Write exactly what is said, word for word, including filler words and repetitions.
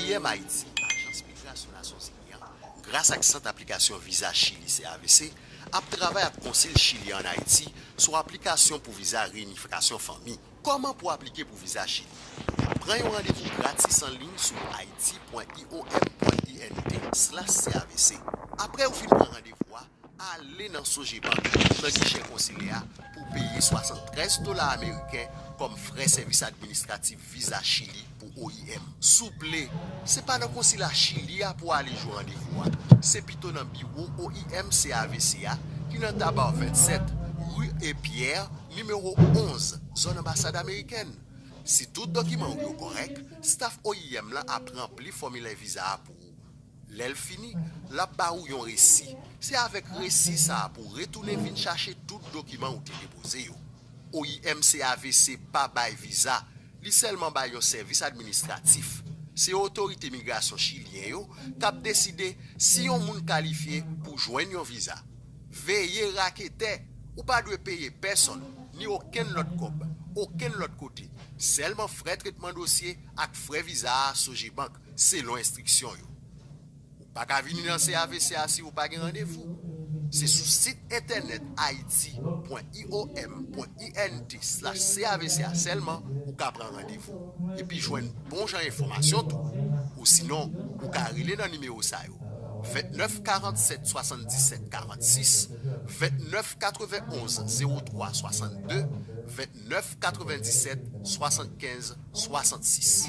I M Ayiti, Ajans Migrasyon Nasyonzini an, gras ak Sant Aplikasyon Viza Chili, C A V C, ap travay ak Konsil Chili ann Ayiti sou aplikasyon pou viza reyinifikasyon fanmi. Kòman pou aplike pou viza Chili? Pran yon randevou gratis an liy sou haiti point I O M point I N T slash C A V C. Apre ou fin pran randevou a, ale nan Sogebank, nan gichè konsilè a, pou peye swasanntrèz dola ameriken kòm frè sèvis administratif viza Chili pou O I M. Souple, se pa nan konsila Chili a pou ale jwe randevou a. Se pito nan biwo O I M C A V C a, ki nan Taba vennsèt, ri E Pierre, nimewo onz, zòn anbasad amerikèn. Si tout dokiman w yo kòrèk, staf O I M lan ap ranpli fòmilè viza a pou ou. Lè l fini, l ap ba ou yon resi. Se avèk resi sa a pou w retounen vin chache tout dokiman ou te depoze yo. O I M C A V C pa bay viza, li sèlman bay yon sèvis administratif. Se otorite migrasyon chilyen yo k ap deside si yon moun kalifye pou jwenn yon viza. Veye raketè, ou pa dwe peye pèsonn, ni okenn lòt kòb, okenn lòt kote. Sèlman frè tretman dosye ak frè viza a Sogebank, selon enstriksyon yo. Ou pa ka vini nan C A V C a si ou pa gen randevou. Se sou sit entènèt haiti point I O M point I N T slash C A V C a sèlman ou ka pran randevou epi jwenn bon jan enfòmasyon tou. Ou sinon, ou ka rele nan nimewo sa yo: vennèf karannsèt swasanndisèt karannsis, vennèf katrevenonz zewo twa swasannde, vennèf katrevendisèt swasannkenz swasannsis.